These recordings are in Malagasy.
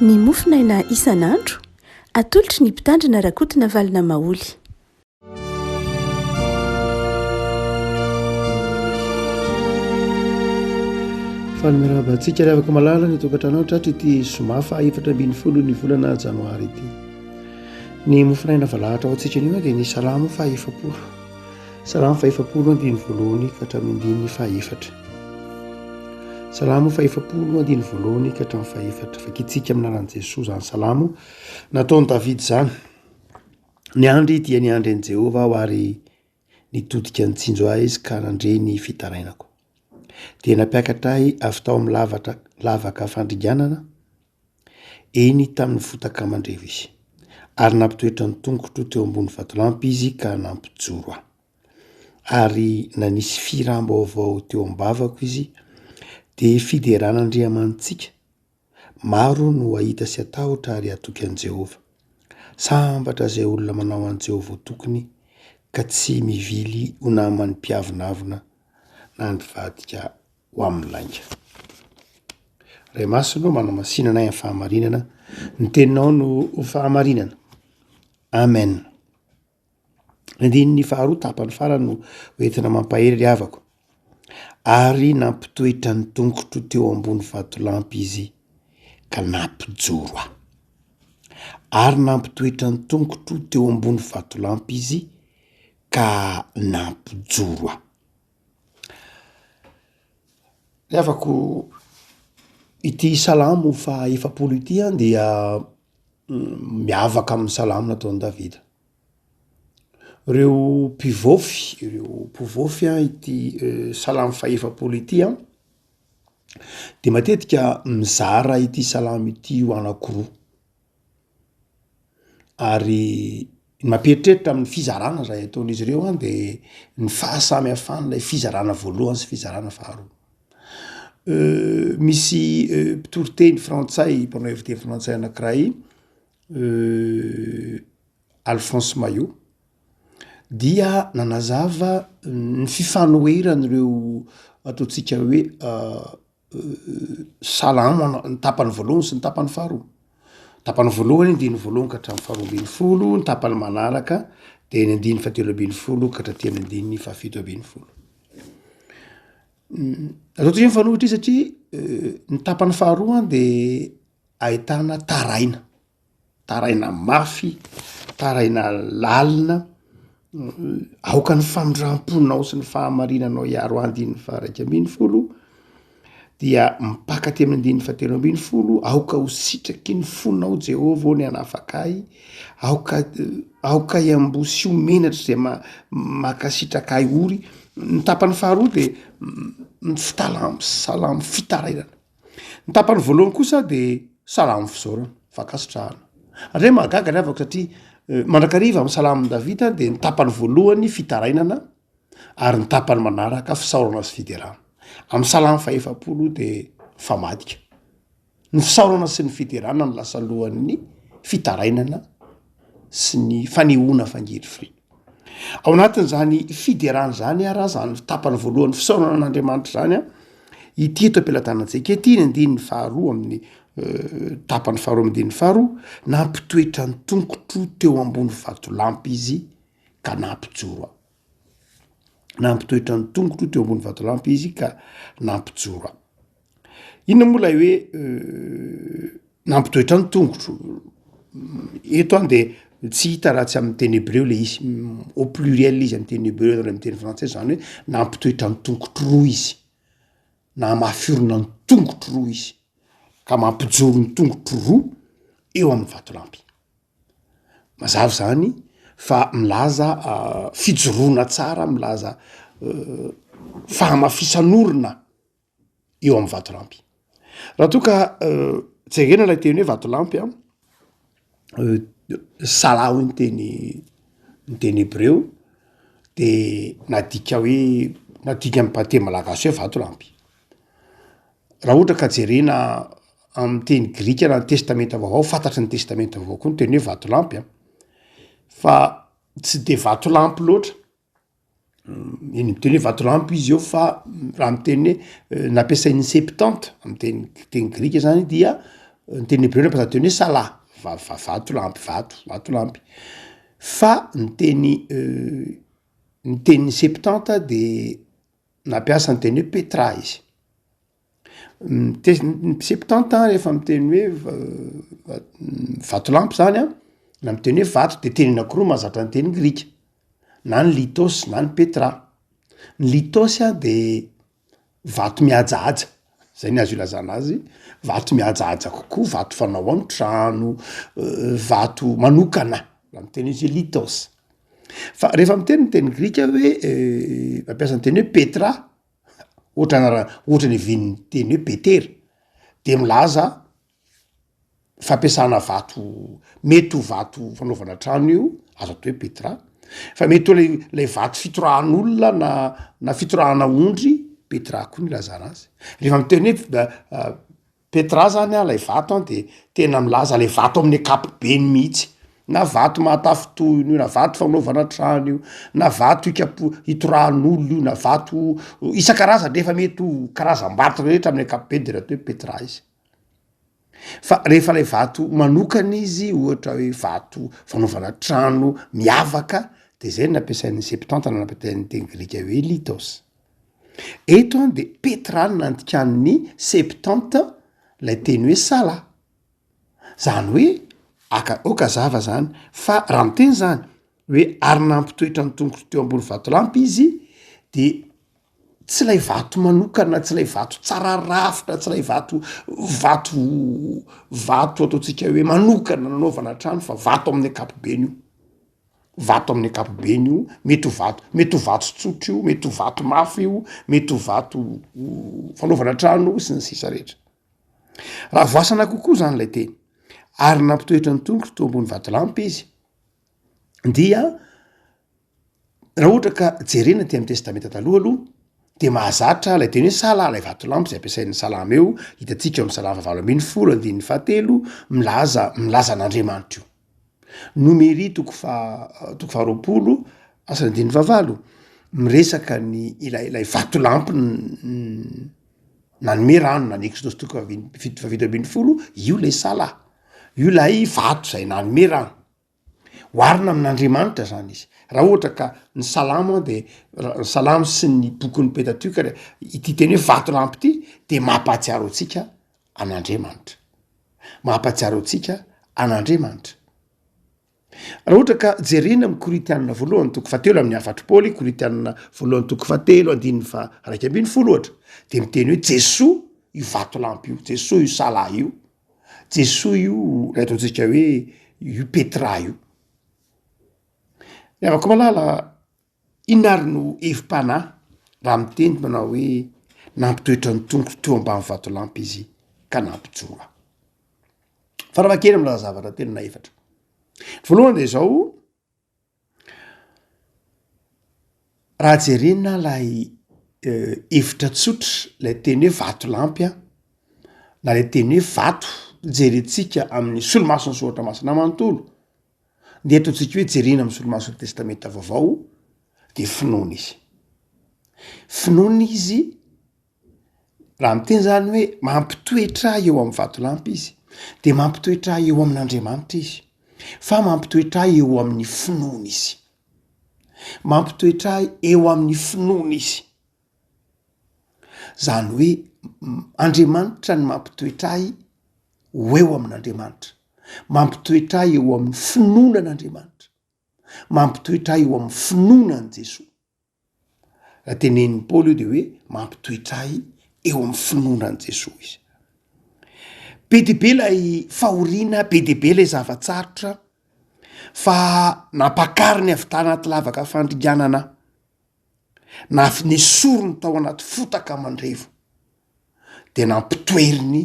Ny mofonaina isan'andro, atolotry ny Mpitandrina Rakotonavalona Maholy. Faly miarahaba antsika ry havako malala ny tokantrano tratry ity zoma faha 14 ny volana janoary ity. Ny mofonaina valahatra ho antsika anio dia ny salamo faha 40. Salamo faha 40 andininy voalohany ka hatramin'ny andininy faha efatra. Salamo faha 40 andininy voalohany ka hatramin'ny faha efatra. Vakintsika amin'ny anaran'i Jesoa izany salamo nataon'i Davida izany. Niandry dia niandry an'i Jehovah aho ary nitodika nitsinjo ahy izy ka nandre ny fitarainako. Dia nampiakatra ahy avy tao amin'ny lavatra lavaka fandringanana, eny tamin'ny fotaka mandrevo izy. Ary nampitoetra ny tongotro teo ambony vatolampy izy ka nampijoro ahy. Ary nanisy fihiram-baovao teo am-bavako izy, dia fiderana Andriamanitsika. Maro no hahita sy hatahotra ary hatoky an'i Jehovah. Sambatra izay olona manao an'i Jehovah ho tokiny, ka tsy mivily ho naman'ny mpiavonavona na nivadika ho amin'ny lainga. Ray Masina ô, manamasina anay amin'ny fahamarinana, ny teninao no ho fahamarinana. Amen. Ny andininy faharoa tapany farany no hoentina mampahery ry havako. Ary nampitoetra ny tongotro teo ambony vatolampy izy ka nampijoro ahy. Ary nampitoetra ny tongotro teo ambony vatolampy izy ka nampijoro ahy. Ry havako, ity salamo faha 40 ity an dia miavaka amin'ny salamo nataon'i Davida. Ireo mpivaofy, ireo mpivaofy an ity salamo faha-efapolo ity an, de matetika mizara ity salamo ity ho anankiroa. Ary ny mampieritreritra amin'ny fizarana zay ataon'izy ireo an de ny fahasamihafan'ilay fizarana voalohany sy fizarana faharoa. Misy mpitoriteny frantsay, mpanao heviteny frantsay anakiray Alphonse Maillot dia nanazava ny fifanoheran'ireo ataontsika hoe salamo ana- ny tapany voalohany sy ny tapany faharoa. Tapany voalohany andininy voalohany ka hatramin'ny faharoa ambin'ny folo, ny tapany manaraka de ny andininy fahatelo ambin'ny folo ka hatraty amin'ny andininy fahafito ambin'ny folo. Ataontsika hoe mifanohitra izy satria ny tapany faharoa de ahitana taraina. Taraina mafy, taraina lalina, aoka ny famindram-ponao sy ny fahamarinanao hiaro ahy andininy faha-11, dia mipaka aty amin'ny andininy fahatelo ambin'ny folo, aoka ho sitraky ny fonao Jehovah ô ny hanafaka ahy, aoka aoka hiamboho sy ho menatra izay ma- mankasitraka ahy ory. Ny tapany faharoa de fitalam- salamo fitarainana. Ny tapany voalohany kosa dia salamo fisaorana, fankasitrahana. Ary hoe mahagaga ny havako satria mandrakariva amin'ny salamon'i Davida dia ny tapany voalohany fitarainana ary ny tapany manaraka fisaorana sy fiderana. Amin'ny salamo fahefapolo dia mifamadika. Ny fisaorana sy ny fiderana no lasa lohan'ny fitarainana sy ny fanehoana fangirifiriana. Ao anatin'izany fiderana izany ara, izany tapany voalohany fisaorana an'Andriamanitra izany an, ity eto am-pelatanantsika ity ny andininy faharoa amin'ny tapany faharoa amin'ny andininy faharoa, nampitoetra ny tongotro teo ambony vatolampy izy ka nampijoro ahy. Nampitoetra ny tongotro teo ambony vatolampy izy ka nampijoro ahy. Inona moa ilay hoe nampitoetra ny tongotro? Eto an de tsy hita raha tsy amin'ny teny hebreo le izy, au pluriel izy amin'ny teny hebreo ary amin'ny teny frantsay zany hoe nampitoetra ny tongotro roa izy, nahamafy orina ny tongotro roa izy, ka mampijoro ny tongotro roa eo amin'ny vatolampy. Mazava izany fa milaza fijoroana tsara, milaza fahamafisan'orina eo amin'ny vatolampy. Raha toa ka jerena ilay teny hoe vatolampy an, salah hoy ny teny ny teny hebreo de nadika hoe nadika amin'ny teny malagasy hoe vatolampy. Raha ohatra ka jerena amin'ny teny grika na ny testamenta vaovao, fantatry ny testamenta vaovao koa ny teny hoe vatolampy an, fa tsy de vatolampy loatra. Eny miteny hoe vatolampy izy eo fa raha miteny hoe nampiasain'ny septante amin'ny teny teny grika zany dia. Ny teny hebreo nampiasa teny hoe salah, va- va- vatolampy, vato, vatolampy. Fa ny teny ny tenin'ny septante de nampiasa ny teny hoe petra izy. Ny te- ny septante rehefa miteny hoe va- vatolampy zany an, na miteny hoe vato de teny anakiroa mahazatra ny teny grika, na ny lithos na ny petra. Ny lithos a de vato mihajahaja, zay ny azo ilazana azy, vato mihajahaja kokoa, vato fanao am trano, vato manokana, raha miteny izy hoe lithos. Fa rehefa miteny ny teny grika hoe mampiasa ny teny hoe petra, ohatra anara- ohatra ny avian'ny teny hoe petera, de milaza fampiasana vato, mety ho vato fanaovana trano io, azo atao hoe petra, fa mety ho lay lay vato fitorahan'olona na na fitorahana ondry, petra koa no ilazana azy, rehefa miteny hoe petra zany an lay vato an de tena milaza lay vato amin'ny ankapobeny mihitsy, na vato mahatafintohina io, na vato fanaovana trano io, na vato ikapo- itorahan'olo io, na vato isan-karazany, rehefa mety ho karazam-bato rehetra amin'ny ankapobeny de atao hoe petra izy. Fa rehefa lay vato manokana izy ohatra hoe vato fanaovana trano miavaka de zay no nampiasain'ny septante na nampiasain'ny teny grika hoe lithos. Eto an de petra no nandikan'ny septante lay teny hoe sala. Zany hoe aka- aoka hazava zany fa raha miteny zany hoe ary nampitoetra ny tongotro teo ambony vatolampy izy de tsy lay vato manokana, tsy lay vato tsara rafitra, tsy lay vato vato vato ataontsika hoe manokana nanaovana trano fa vato amin'ny ankapobeny io, vato amin'ny ankapobeny io, mety ho vato mety ho vato tsotra io, mety ho vato mafy io, mety ho vato fanaovana trano sy ny sisa rehetra. Raha voasana kokoa zany lay teny ary nampitoetra ny tongotro teo ambony vatolampy izy dia Raha ohatra ka jerena aty amin'ny testamenta taloha aloha de mahazatra lay teny hoe sala, lay vatolampy zay ampiasain'ny salamo eo, hitantsika eo amin'ny salamo fahavalo 18 andininy fahatelo milaza milaza an'Andriamanitra io. Nomery toko faha toko faharoapolo asa andininy fahavalo miresaka ny ilay ilay vatolampy nanome rano na ny eksodosy toko fahavin- fito fahafito 17 io lay sala, io lay vato zay nanome rano. Oharina amin'Andriamanitra zany izy. Raha ohatra ka ny salamo de ra- ny salamo sy ny bokin'ny Pentatioka re- ity teny hoe vatolampy ity de mampahatsiaro antsika an'Andriamanitra, mampahatsiaro antsika an'Andriamanitra. Raha ohatra ka jerena amy Korintianina voalohany toko fahatelo amin'ny hafatr'i Paoly, Korintianina voalohany toko fahatelo andininy faha 11 ohatra de miteny hoe Jesoa io vatolampy io, Jesoa io salah io, Jesoa io ilay ataontsika hoe io Petra io. Ry havako malala, inona ary no hevi-panahy raha miteny manao hoe nampitoetra ny tongotro teo ambany vatolampy izy ka nampijoro ahy. Faravakely milaza zavatra telo na efatra. Voalohany de zao, Raha jerena lay hevitra tsotra lay teny hoe vatolampy an, na le teny hoe vato jerentsika amin'ny solomason'ny soratra masina manontolo, de ataontsika hoe jerena amin'ny solomason'ny testamenta vaovao de finoana izy, finoana izy Raha miteny zany hoe mampitoetra ahy eo amin'ny vatolampy izy de mampitoetra ahy eo amin'Andriamanitra izy fa mampitoetra ahy eo amin'ny finoana izy, mampitoetra ahy eo amin'ny finoana izy, zany hoe Andriamanitra no mampitoetra ahy ho eo amin'Andriamanitra, mampitoetra ahy eo amin'ny finoana an'Andriamanitra, mampitoetra ahy eo amin'ny finoana an'i Jesoa. Raha tenenin'i Paoly io de hoe mampitoetra ahy eo amin'ny finoana an'i Jesoa izy. Be dia be ilay fahoriana, be dia be ilay zava-tsarotra fa nampakariny avy tanaty lavaka fandringanana aho, na- nesoriny tao anaty fotaka mandrevo, de nampitoeriny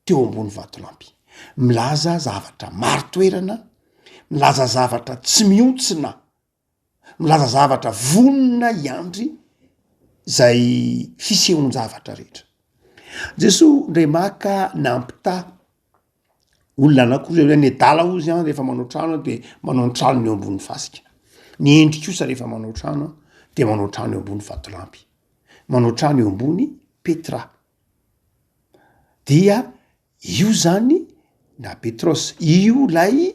teo ambony vatolampy. Milaza zavatra marin-toerana, milaza zavatra tsy mihontsina milaza zavatra vonona hiandry zay fisehon-javatra rehetra. Jesoa ndray maka nampitaha olona anakiroa zay hoe ny adala hozy an rehefa manao trano de manao ny tranony eo ambony fasika, ny hendry kosa rehefa manao trano de manao trano eo ambony vatolampy, manao trano eo ambony petra, dia io zany. na Petros, io lay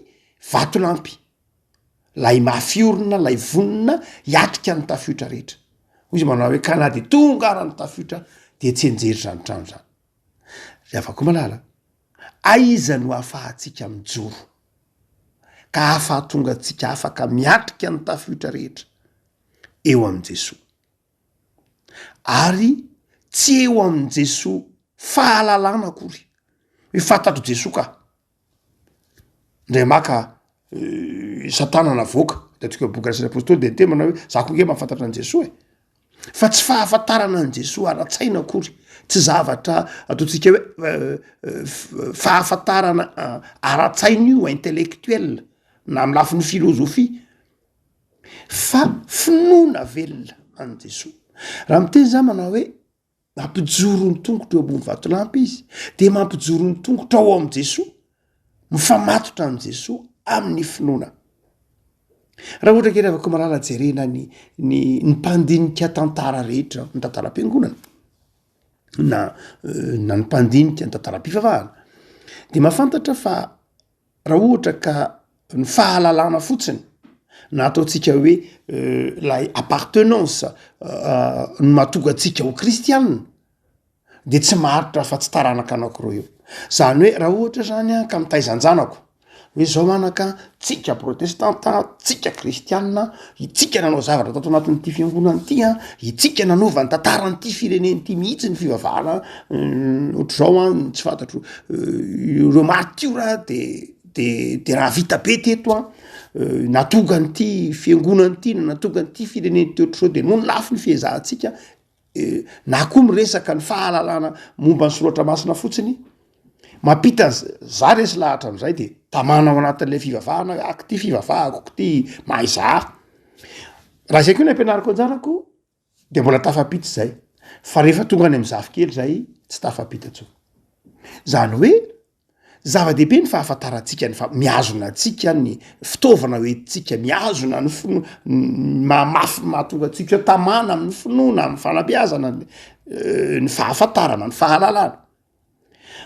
vatolampy, lay mafy orina, lay vonona hiatrika ny tafiotra rehetra. Hoy izy manao hoe ka na de tonga ara ny tafiotra dia tsy hianjery izany trano izany. Ry havako malala, aiza no ahafahantsika mijoro ka ahafahatonga antsika afaka miatrika ny tafiotra rehetra? Eo amin'i Jesoa. Ary tsy eo amin'i Jesoa fahalalana akory hoe fantatro Jesoa ka. Ndray maka satana navoaka hitantsika eo boky asan'ny apôstôly de niteny manao hoe za koa nge mahafantatra an'i Jesoa e. Fa tsy fahafantarana an'i Jesoa ara-tsaina akory, tsy zavatra ataontsika hoe fahafantarana ara-tsaina io intellectuel na amy lafiny filôzôfia fa finoana velona an'i Jesoa. Raha miteny za manao hoe mampijoro ny tongotra eo ambony vatolampy izy de mampijoro ny tongotra ao amin'i Jesoa, mifamatotra amin'i Jesoa amin'ny finoana. Raha ohatra kely afaka malala jerena ny ny ny mpandinika tantara rehetra, ny tantaram-piangonana na na ny mpandinika ny tantaram-pivavahana de mahafantatra fa Raha ohatra ka ny fahalalana fotsiny na ataontsika hoe lay appartenance no mahatonga antsika ho kristianina de tsy maharitra afa-tsy taranaka anakiroa eo. Zany hoe raha ohatra zany aho ka mitaiza an-janako hoe zao anaka tsika protestanta, tsika kristianina, itsika nanao zavatra tato anatin'ity fiangonana ity an, itsika nanova ny tantaran'ity firenena ity mihitsy ny fivavahana ohatr'izao an, tsy fantatro ireo martiora de de de raha vita be teto an, nahatonga an'ity fiangonana ity na nahatonga an'ity firenena ity ohatr'izao de noho ny lafiny fiezahantsika na koa miresaka ny fahalalana momba ny soratra masina fotsiny, mampita za resy lahatra am'zay de tamana ao anatin'le fivavahana hoe ah k'ty fivavahako k'ty mahay za, raha zay koa ny ampianariko an-janako de mbola tafapita zay, fa rehefa tonga any amy zafikely zay tsy tafapita intsony, zany hoe Zava-dehibe ny fahafantarantsika ny fa mihazona antsika ny fitaovana hoentintsika, mihazona ny fino- ny mahamafy ny mahatonga antsika ho tamana amin'ny finoana, amin'ny fanabeazana, ny ny fahafantarana, ny fahalalana.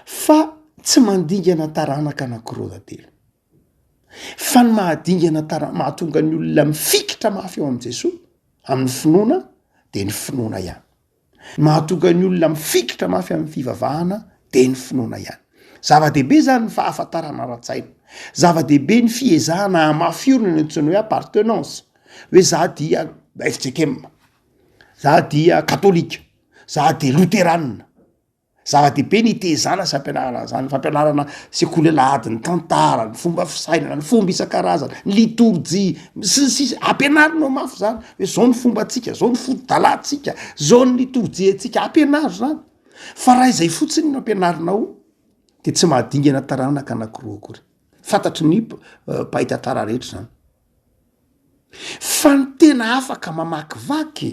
Fa tsy mandingana taranaka anankiroa na telo. Fa ny mahadingana tara- mahatonga ny olona mifikitra mafy eo amin'i Jesoa, amin'ny finoana, de ny finoana ihany. Ny mahatonga ny olona mifikitra mafy amin'ny fivavahana dia ny finoana ihany. Zava-dehibe izany ny fahafantarana ara-tsaina. Zava-dehibe ny fiezahana hamafy orina ny antsoina hoe appartenance, hoe za dia fjkm, za dia katolika, za dia loteranina. Zava-dehibe ny hitezana sy hampianarana an'izany, ny fampianarana sekoly alahady, ny tantara, ny fomba fisainana, ny fomba isan-karazany, ny litorjia, sy ny sisa, ampianarinao mafy zany hoe zao ny fombantsika, zao ny foto-dalàntsika, zao ny litorjiantsika, ampianaro zany, fa raha izay fotsiny no ampianarinao de tsy mahadingana taranaka anakiroa akory, fantatry ny mpahay tantara rehetra zany, fa ny tena afaka mamakivaky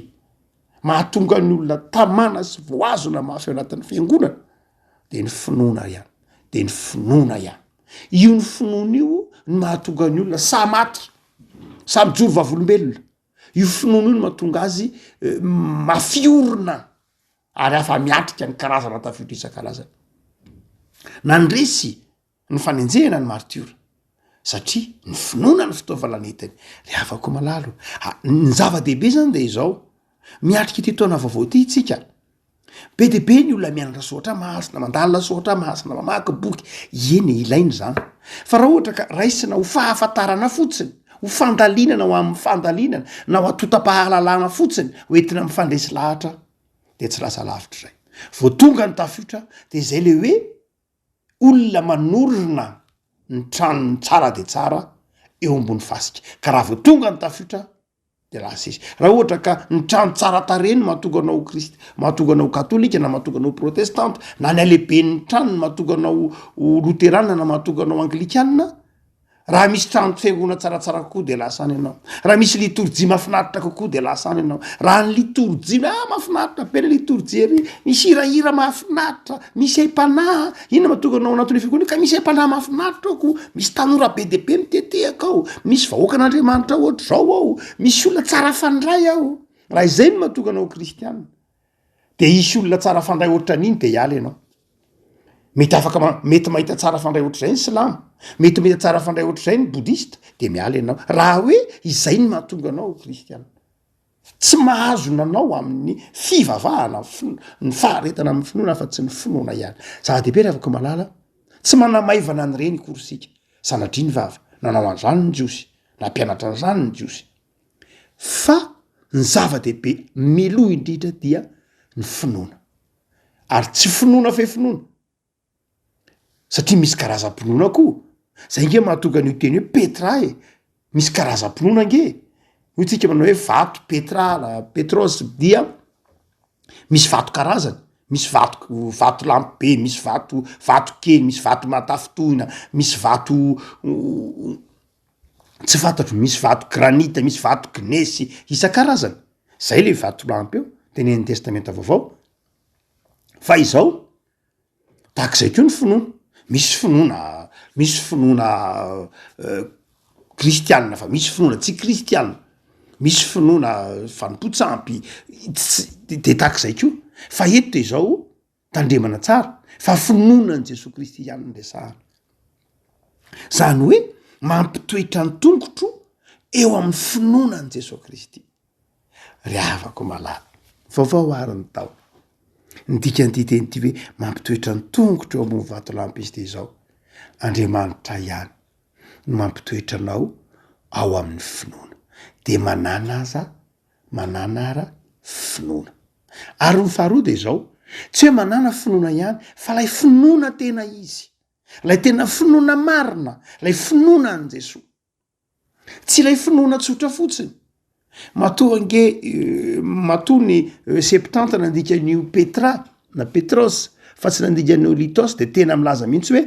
Mahatonga ny olona tamana sy voazona mafy ao anatin'ny fiangonana de ny finoana ihany, de ny finoana ihany. Io ny finoana io no mahatonga ny olona sahy maty, sahy mijoro vavolombelona. Io finoana io no mahatonga azy mafy orina ary afa-miatrika ny karazana tafiotra isan-karazany. Nandresy ny fanenjehana ny martiora satria ny finoana ny fitaovana nentiny. Ry havako malala o, ny zava-dehibe zany de izao, miatrika ity taona vaovao ity tsika, be de be ny olona mianatra soratra masina, mandalina soratra masina, mamaky boky, eny e, ilaina izany, fa raha ohatra ka raisina ho fahafantarana fotsiny, ho fandalinana ho amin'ny fandalinana, na ho antontam-pahalalana fotsiny, ho entina mifandresy lahatra, de tsy lasa lavitra izay. Vao tonga ny tafiotra de zay le hoe olona manorina ny tranony tsara dia tsara eo ambony fasika, ka raha vao tonga ny tafiotra de lasa izy. Raha ohatra ka ny trano tsara tarehy no mahatonga anao ho krist- mahatonga anao ho katolika na mahatonga anao ho protestanta, na ny halehiben'ny trano no mahatonga anao ho loterana na mahatonga anao anglikana, Raha misy trano fiangonana tsaratsara kokoa de lasa any ianao. Raha misy litorjia mahafinaritra kokoa de lasa any ianao. Raha ny litorjia, ah mahafinaritra be le litorjia ery, misy hirahira mahafinaritra, misy aim-panahy, inona mahatonga anao anatin'io fiangonana io? Ka misy aim-panahy mahafinaritra ao ko, misy tanora be dia be mitetehaka ao, misy vahoakan'Andriamanitra ohatr'izao ao, misy olona tsara fandray ao. Raha izay no mahatonga anao ho kristiana, de hisy olona tsara fandray ohatran'iny de hiala ianao. Mety afaka ma- mety mahita tsara fandray ohatr'izay ny silamo, mety mahita tsara fandray ohatr'izay ny bodista, de miala ianao. Raha hoe izay no mahatonga anao ho kristiana. Tsy mahazo nanao amin'ny fivavahana, fin- ny faharetana amin'ny finoana afa-tsy ny finoana ihany. Zava-dehibe ry havako malala, tsy manamaivana an'ireny akory isika. Sanatria ny vava, nanao an'izany ny jiosy, nampianatra an'izany ny jiosy. Fa ny zava-dehibe miloha indrindra dia ny finoana. Ary tsy finoana fe finoana, satria misy karazam-pinoana koa. Zay nge mahatonga an'io teny hoe Petra e, misy karazam-pinoana nge e, hoy tsika manao hoe vato Petra na Petros dia misy vato karazany, misy vato vatolampy be, misy vato vato kely, misy vato mahatafintohina, misy vato tsy fantatro, misy vato granita, misy vato gnesy, isan-karazany, zay le vatolampy eo tenenin'ny testamenta vaovao, fa izao Tahak'izay koa ny finoana, misy finoana misy finoana kristianina fa misy finoana tsy kristianina, misy finoana fanompoan-tsampy, ts- de tahak'izay koa, fa eto de izao tandremana tsara fa finoana an'i Jesoa Kristy ihany no resahana, zany hoe mampitoetra ny tongotro eo amin'ny finoana an'i Jesoa Kristy. Ry havako malala, vaovao àry ny taona. Ny dikan'ity teny ity hoe mampitoetra ny tongotro eo ambony vatolampy izy dia izao, Andriamanitra ihany no mampitoetra anao ao amin'ny finoana. Dia manàna aza, manàna ara finoana. Ary ny faharoa dia izao, tsy hoe manàna finoana ihany, fa ilay finoana tena izy, ilay tena finoana marina, ilay finoana an'i Jesoa. Tsy ilay finoana tsotra fotsiny. Matoa ange matoa ny septante nandika an'io Petra na Petros fa tsy nandika an'io Litos de tena milaza mihitsy hoe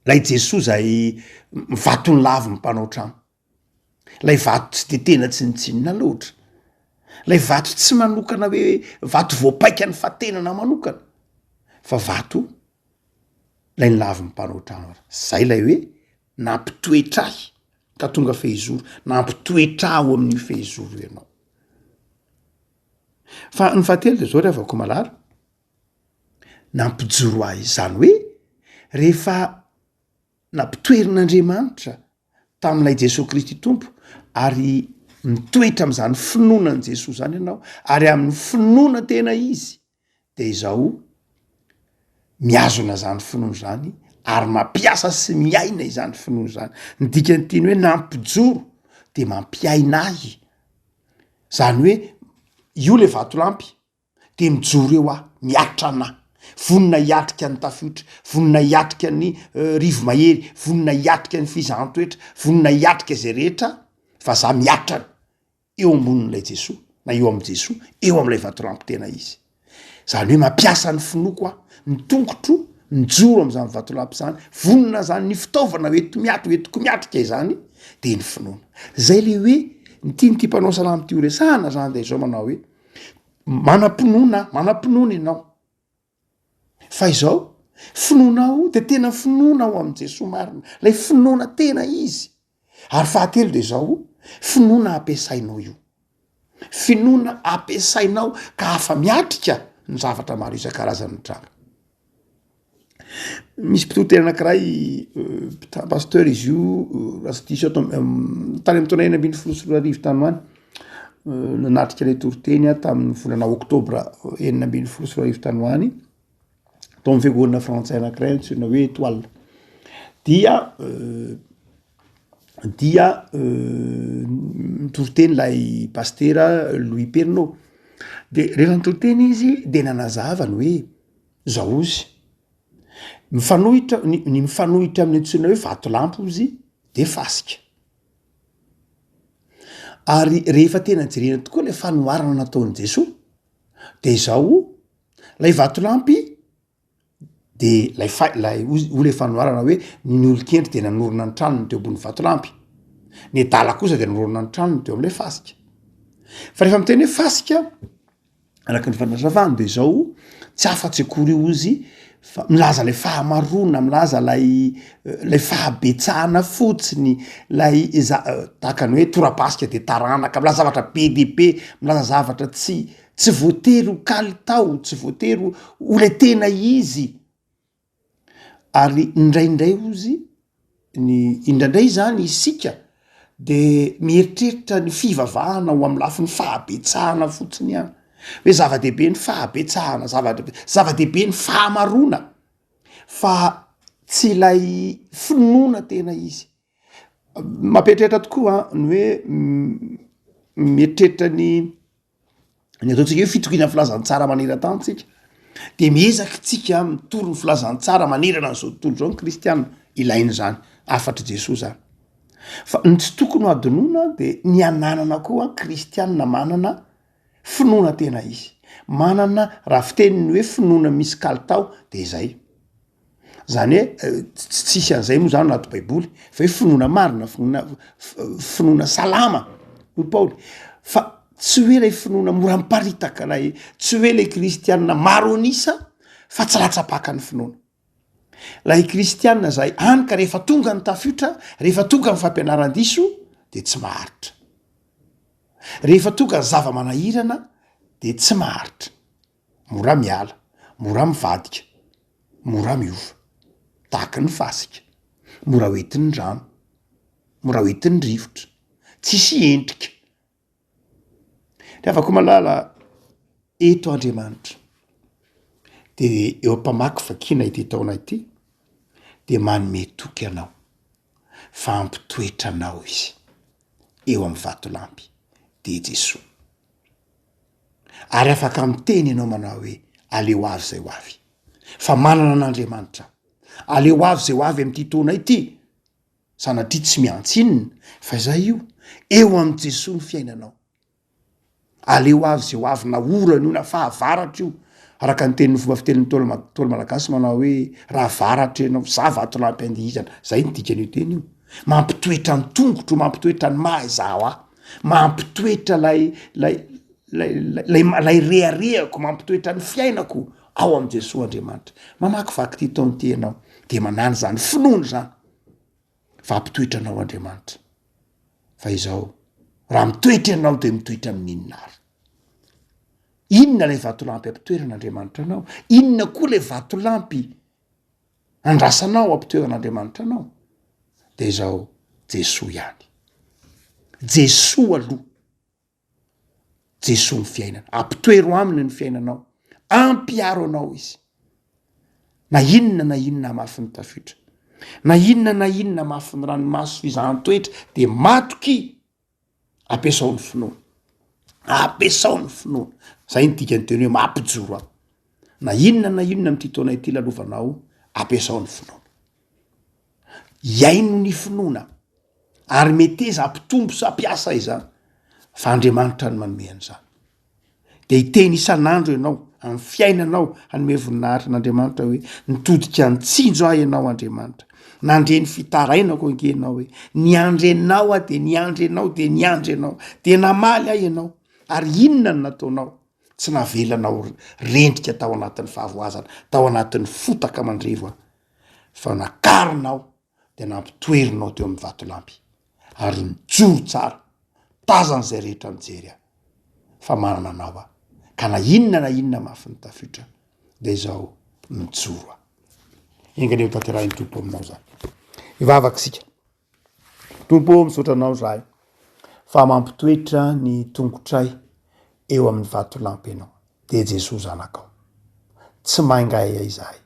lay Jesoa zay vatony lavin'ny mpanao trano, lay vato tsy de tena tsinontsinona loatra, lay vato tsy manokana hoe vato voapaikan'ny fatenana manokana fa vato lay nolavin'ny mpanao trano ary zay lay hoe nampitoetra ahy ka tonga fehizoro, nampitoetra ahy ao amin'io fehizoro io ianao. Fa ny fahatelo de zao ry havako malala, nampijoro ahy izany hoe rehefa nampitoerin'Andriamanitra tamin'ilay Jesoa Kristy Tompo ary mitoetra am'zany finoana an'i Jesoa zany ianao ary amin'ny finoana tena izy de izao mihazona zany finoana zany ary mampiasa sy miaina izany finoana zany, ny dikan'ny teny hoe nampijoro de mampiaina ahy, zany hoe io le vatolampy de mijoro eo aho miaritra anah, vonona hiatrika ny tafiotra, vonona hiatrika ny rivo-mahery, vonona hiatrika ny fizahan-toetra, vonona hiatrika izay rehetra fa za miatrana. eo ambonin'ilay Jesoa na eo amin'i Jesoa, eo amin'ilay vatolampy tena izy. Izany hoe mampiasa ny finoako aho, ny tongotro mijoro amin'izany vatolampy izany, vonona izany ny fitaovana ho enti-miatrika, ho entiko miatrika izany dia ny finoana. Izay le hoe ny tian'ity mpanao salamo ity ho resahana izany dia izao manao hoe manam-pinoana, manam-pinoana ianao. Fa izao, finoanao dia tena finoana ao amin'i Jesoa marina, ilay finoana tena izy. Ary fahatelo dia izao, finoana ampiasainao io. Finoana ampiasainao ka afa-miatrika ny zavatra maro isan-karazany mitranga. Misy mpitoriteny anankiray mpita- pasteur izy io raha tsy diso aho tao tany amy taona 2016 tany ho any, nanatrika ilay toriteny aho tamin'ny volana oktobra 2016 tany ho any, tao amy fiangonana frantsay anankiray antsoina hoe Etoile, dia dia nitoriteny ilay pastera Louis Pernot, de rehefa nitoriteny izy de nanazava ny hoe Zao ozy, mifanohitra ny ny mifanohitra amin'ny antsoina hoe vatolampy ozy de fasika. Ary rehefa tena jerena tokoa le fanoharana nataon'i Jesoa de izao, lay vatolampy de lay fa- lay ozy hoy le fanoharana hoe ny olon-kendry de nanorina ny tranony teo ambony vatolampy, ny adala kosa de nanorina ny tranony teo am'le fasika. Fa rehefa miteny hoe fasika Araka ny fanazavany de zao, tsy afa-tsy akory io ozy fa milaza lay fahamaroana, milaza lay lay fahabetsahana fotsiny, lay za- tahaka ny hoe tora-pasika de taranaka, milaza zavatra be de be, milaza zavatra tsy tsy voatery ho kalitao, tsy voatery ho lay tena izy. Ary indraindray ozy ny indraindray zany isika de mieritreritra ny fivavahana ho amy lafiny fahabetsahana fotsiny ihany, hoe zava-dehibe ny fahabetsahana, zava-dehibe zava-dehibe ny fahamaroana fa tsy ilay finoana tena izy. Mampieritreritra tokoa ny hoe mieritreritra ny ny ataontsika hoe fitokiana ny filazantsara maneran-tany tsika de miezaka tsika mitory ny filazantsara manerana an'izao tontolo izao ny kristiana, ilaina izany, hafatr'i Jesoa zany, fa ny tsy tokony ho adinoina de ny ananana koa kristiana manana finoana tena izy, manana raha fiteny ny hoe finoana misy kalitao de zay. Zany hoe tsy tsisy an'izay moa zany anaty baiboly fa hoe finoana marina, finoana finoana salama hoy Paoly fa tsy hoe lay finoana mora miparitaka lay tsy hoe le kristianina maro an'isa fa tsy latsa-paka ny finoana. Lay kristianina zay any ka rehefa tonga ny tafiotra, rehefa tonga ny fampianaran-diso de tsy maharitra. Rehefa tonga ny zava-manahirana de tsy maharitra. Mora miala, mora mivadika, mora miova. Tahaka ny fasika, mora hoentin'ny rano, mora hoentin'ny rivotra, tsisy endrika. Ry havako malala, eto Andriamanitra de eo am-pamakivakiana ity taona ity de manome toky anao fa hampitoetra anao Izy eo amin'ny vatolampy, dia Jesoa. Ary afaka miteny ianao manao hoe, Aleo avy izay ho avy, fa manana an'Andriamanitra aho. Aleo avy izay ho avy amin'ity taona ity. Sanatria tsy mihantsy inona, fa izay io, eo amin'i Jesoa ny fiainanao. Aleo avy izay ho avy na orana io na fahavaratra io, araka ny tenin'ny fomba fitenin'ny Ntaolo Ntaolo malagasy manao hoe, raha varatra ianao, za vatolampy andihizana. Zay ny dikan'io teny io. Mampitoetra ny tongotro, mampitoetra ny maha izaho ahy. Mampitoetra lay lay lay lay lay reharehako, mampitoetra ny fiainako ao amin'i Jesoa Andriamanitra. Mamakivaky ity taona ity ianao de manana izany finoana izany fa hampitoetra anao Andriamanitra. Fa izao, raha mitoetra ianao de mitoetra amin'inona ary? Inona ilay vatolampy ampitoeran'Andriamanitra anao? Inona koa ilay vatolampy andrasanao ampitoeran'Andriamanitra anao? De izao, Jesoa ihany. Jesoa aloha. Jesoa ny fiainana. Ampitoero aminy ny fiainanao. Ampiaro anao izy. Na inona na inona hamafin'ny tafiotra, na inona na inona hamafin'ny ranomaso fizahan-toetra, de matokia. Ampiasao ny finoana. Ampiasao ny finoana. Zay ny dikan'ny teny hoe mampijoro aho. Na inona na inona amin'ity taona ity lalovanao, ampiasao ny finoana. Iaino ny finoana ary meteza hampitombo sy hampiasa izany fa Andriamanitra no manome an'izany. De hiteny isan'andro ianao amin'ny fiainanao hanome voninahitra an'Andriamanitra hoe nitodika nitsinjo ahy ianao Andriamanitra. Nandre ny fitarainako ange ianao hoe niandry anao aho de niandry anao de niandry anao de namaly ahy ianao ary inona no nataonao? Tsy navelanao rendrika tao anatin'ny fahavoazana, tao anatin'ny fotaka mandrevo aho fa nakarinao dia nampitoerinao teo amin'ny vatolampy ary nijoro tsara tazan'izay rehetra mijery ahy fa manana anao aho ka na inona na inona mafy ny tafiotra dia izao mijoro aho. Enga anie ho tanterahin'ny Tompo aminao izany. Hivavaka isika. Tompo ô, misaotra anao izahay fa mampitoetra ny tongotray eo amin'ny vatolampy ianao, dia Jesoa Zanakao. Tsy maingaiha izahay,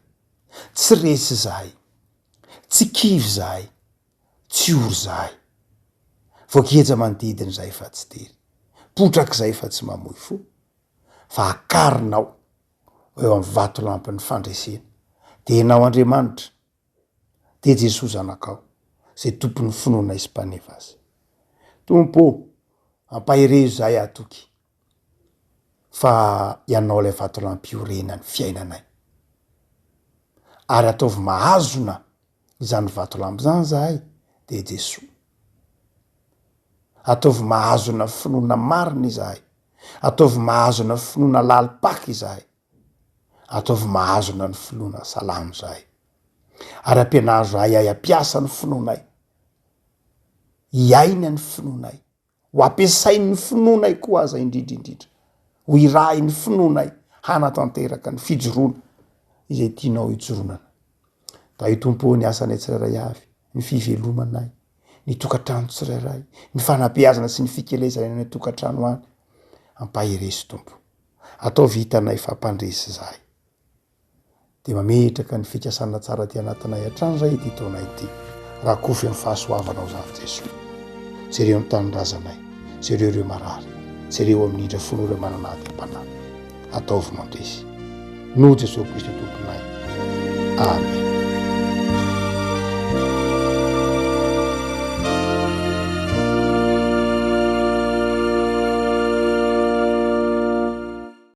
tsy resy izahay, Tsy kivy izahay, tsy ory izahay. Voageja manodidina izahay fa tsy tery. Potraka izahay fa tsy mamoy fo. Fa akarinao ho eo amin'ny vatolampin'ny fandresena. Dia Ianao Andriamanitra, dia Jesoa Zanakao, izay Tompon'ny finoanay sy Mpaneva azy. Tompo ô, ampaherezo izahay hatoky fa Ianao ilay vatolampy iorenan'ny fiainanay. Ary ataovy mahazona izany vatolampy izany izahay, dia Jesoa. Ataovy mahazona finoana marina izahay. Ataovy mahazona finoana lalim-paka izahay. Ataovy mahazona ny finoana salamo izahay. Ary ampianaro izahay hahay hampiasa ny finoanay, hiaina ny finoanay. Ho ampiasain'ny finoanay koa aza indrindra indrindra. Ho irahin'ny finoanay hanatanteraka ny fijoroana izay tianao hijoronana. Tahio Tompo ô ny asanay tsirairay avy, ny fivelomanay, ny tokantrano tsirairay, ny fanabeazana sy ny fikelezana any an-tokantrano any. Ampaherezo Tompo. Ataovy hitanay fa mpandresy izahay. Dia mametraka ny fikasana tsara aty anatinay hatrany izay ity taona ity. Rakofy amin'ny fahasoavanao izany Jesoa. Jereo ny tanindrazanay, jereo ireo marary, jereo amin'ny indra fonao ireo manana ady am-panahy. Ataovy mandresy. Noho Jesoa Kristy Tomponay. Amen.